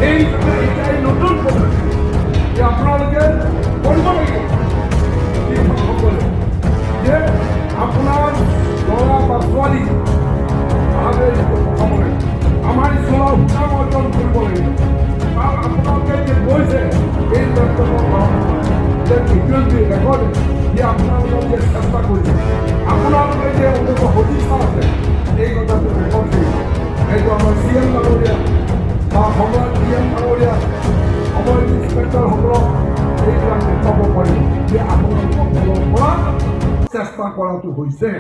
এই এতিয়া এই নতুন পদ্ধতি যে আপোনালোকে কৰিব লাগিব শিক্ষকসকলে যে আপোনাৰ ল'ৰা বা ছোৱালী ভালদৰে স্কুল পঠাব লাগিব, আমাৰ স্কুলৰ সুনাম অৰ্জন কৰিব লাগিব। কাৰণ আপোনালোকে যে গৈছে এই লেপটপৰ যে it will be recorded যে আপোনালোকে যে চেষ্টা কৰিছে, আপোনালোকে যে অন্তত সদিচ্ছা আছে, এই কথাটো ৰেকৰ্ড থাকিব। সেইটো আমাৰ চি এম ডাঙৰীয়া বা সম্ৰাট ডি এম ডাঙৰীয়া, অমৰ ইন্সপেক্টৰসকলক এইবিলাক দেখুৱাব পাৰিব যে আপোনালোকৰ ফালৰ পৰা চেষ্টা কৰাটো হৈছে।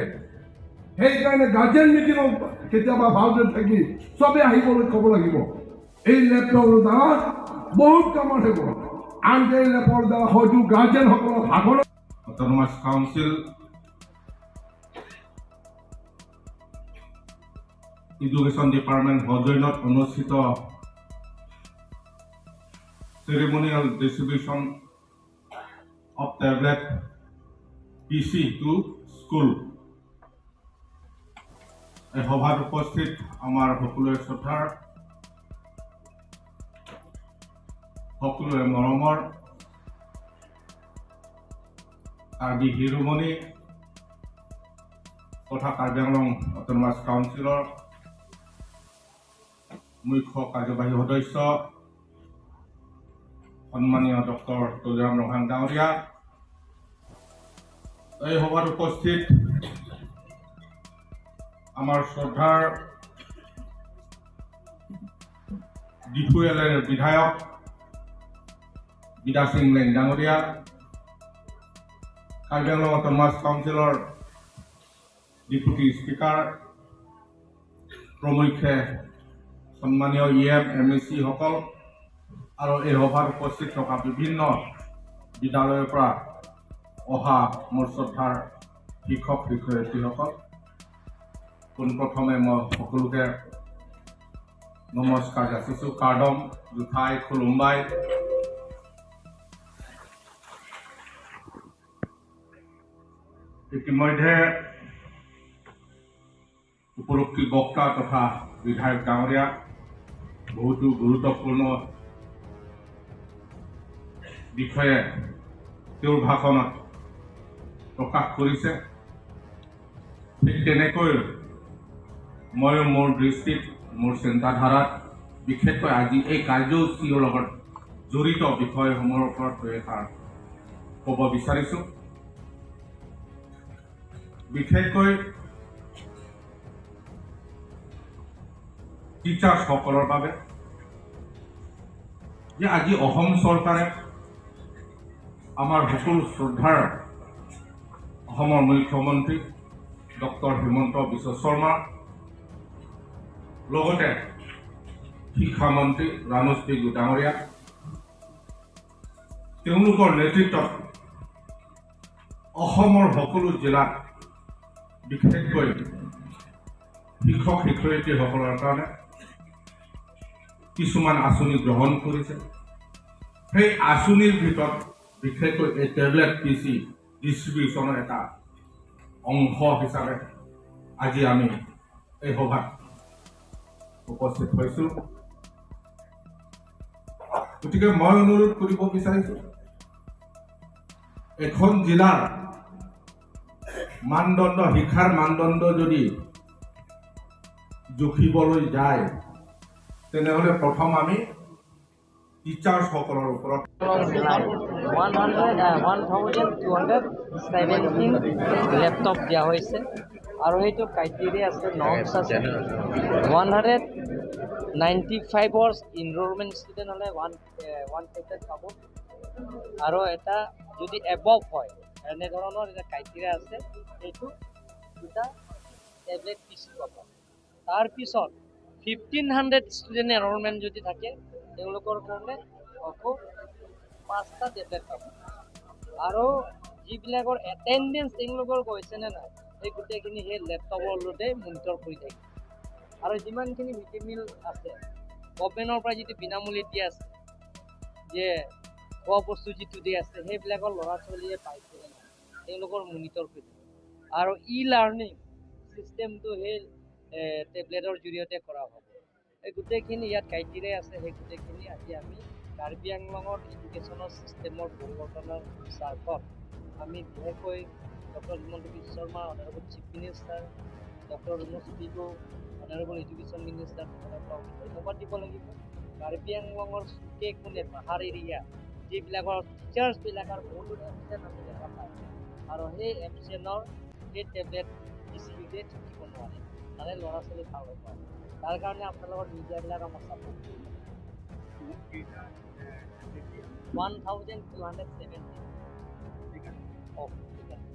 সেইকাৰণে গাৰ্জেন মিটিঙত কেতিয়াবা ভালদৰে থাকি চবে আহিবলৈ ক'ব লাগিব। এই লেপটপৰ দ্বাৰা বহুত কামত আহিব। আনকি এই লেপটপৰ দ্বাৰা হয়তো গাৰ্জেনসকলক ভাগৰ Autonomous Council Education Department সৌজন্যত অনুষ্ঠিত ceremonial distribution of tablet PC to school। এই সভাত উপস্থিত আমাৰ সকলোৰে শ্ৰদ্ধাৰ, সকলোৰে মৰমৰ কাৰ্বি শিৰোমণি তথা কাৰ্বি আংলং অট'নমাছ কাউন্সিলৰ মুখ্য কাৰ্যবাহী সদস্য সন্মানীয় ডক্টৰ তুলিৰাম ৰংহাং ডাঙৰীয়া, এই সভাত উপস্থিত আমাৰ শ্ৰদ্ধাৰ ডিফু এল এৰ বিধায়ক বিদা সিং লেং ডাঙৰীয়া, কাৰ্বি আংলং অট'নমাছ কাউন্সিলৰ ডিপুটি স্পীকাৰ প্ৰমুখ্যে সন্মানীয় ই এম, এম এ চিসকল আৰু এই সভাত উপস্থিত থকা বিভিন্ন বিদ্যালয়ৰ পৰা অহা মোৰ শ্ৰদ্ধাৰ শিক্ষক শিক্ষয়িত্ৰীসকল, পোনপ্ৰথমে মই সকলোকে নমস্কাৰ যাচিছোঁ। কাৰ্দম জোঠাই খুলুম্বাই। ইতিমধ্যে উপলক্ষী বক্তা তথা বিধায়ক ডাঙৰীয়া বহুতো গুৰুত্বপূৰ্ণ বিষয়ে তেওঁৰ ভাষণত প্ৰকাশ কৰিছে। ঠিক তেনেকৈ ময়ো মোৰ দৃষ্টিত, মোৰ চিন্তাধাৰাত বিশেষকৈ আজি এই কাৰ্যসূচীৰ লগত জড়িত বিষয়সমূহৰ ওপৰত দুই এষাৰ ক'ব বিচাৰিছোঁ। বিশেষকৈ টিচাৰ্ছসকলৰ বাবে যে আজি অসম চৰকাৰে আমাৰ সকলো শ্ৰদ্ধাৰ অসমৰ মুখ্যমন্ত্ৰী ডক্টৰ হিমন্ত বিশ্ব শৰ্মা, লগতে শিক্ষামন্ত্ৰী ৰানোজ পেগু ডাঙৰীয়া, তেওঁলোকৰ নেতৃত্বত অসমৰ সকলো জিলাত বিশেষকৈ শিক্ষক শিক্ষয়িত্ৰীসকলৰ কাৰণে কিছুমান আঁচনি গ্ৰহণ কৰিছে। সেই আঁচনিৰ ভিতৰত বিশেষকৈ এই টেবলেট পি চি ডিষ্ট্ৰিবিউশ্যনৰ এটা অংশ হিচাপে আজি আমি এই সভাত উপস্থিত হৈছোঁ। গতিকে মই অনুৰোধ কৰিব বিচাৰিছোঁ, এখন জিলাৰ মানদণ্ড, শিক্ষাৰ মানদণ্ড যদি জুখিবলৈ যায়, তেনেহ'লে প্ৰথম আমি টিচাৰ্ছসকলৰ ওপৰত 1217 লেপটপ দিয়া হৈছে আৰু সেইটো ক্ৰাইটেৰিয়া আছে, নৰ্মছ আছে। 195ৰ ইনৰলমেণ্ট ষ্টুডেণ্ট হ'লে ওৱান টেবলেট পাব আৰু এটা যদি এবভ হয়, এনেধৰণৰ এটা ক্ৰাইটেৰিয়া আছে, সেইটো দুটা টেবলেট পি চি পাব। তাৰপিছত 1500 ষ্টুডেণ্ট এনৰলমেণ্ট যদি থাকে, তেওঁলোকৰ কাৰণে আকৌ 5টা টেবলেট পাব। আৰু যিবিলাকৰ এটেণ্ডেঞ্চ তেওঁলোকৰ গৈছেনে নাই, সেই গোটেইখিনি সেই লেপটপৰ লগতে মনিটৰ কৰি থাকিব। আৰু যিমানখিনি মিড ডে মিল আছে, গভমেণ্টৰ পৰা যিটো বিনামূলীয়া দিয়া আছে, যে খোৱা বস্তু যিটো দিয়া আছে, সেইবিলাকৰ ল'ৰা ছোৱালীয়ে পাইছেনে নাই, তেওঁলোকৰ মনিটৰ কৰি থাকিব। আৰু ই লাৰ্ণিং ছিষ্টেমটো সেই টেবলেটৰ জৰিয়তে কৰা হ'ব। এই গোটেইখিনি ইয়াত ক্ৰাইটেৰিয়া আছে। সেই গোটেইখিনি আজি আমি কাৰ্বি আংলঙৰ এডুকেশ্যনৰ ছিষ্টেমৰ পৰিৱৰ্তনৰ স্বাৰ্থত আমি বিশেষকৈ doctor Himanta Biswa Sarma, honourable chief minister, doctor Ranoj Pegu, honourable education minister, তেখেতসকলক আমি ধন্যবাদ দিব লাগিব। কাৰ্বি আংলঙৰ চুকে কোণে পাহাৰ এৰিয়া যিবিলাকৰ টিচাৰ্ছবিলাকৰ বহুতো এবচেণ্ট আমি দেখা পাওঁ আৰু সেই এবচেণ্টৰ সেই টেবলেট ডিষ্ট্ৰিবিউটে থাকিব নোৱাৰে, তাৰে ল'ৰা ছোৱালী ভাল হ'ব। তাৰ কাৰণে আপোনালোকৰ মিডিয়াবিলাক আমাক ছাপোৰ্ট কৰিব। 1270। অ'কে, ঠিক আছে।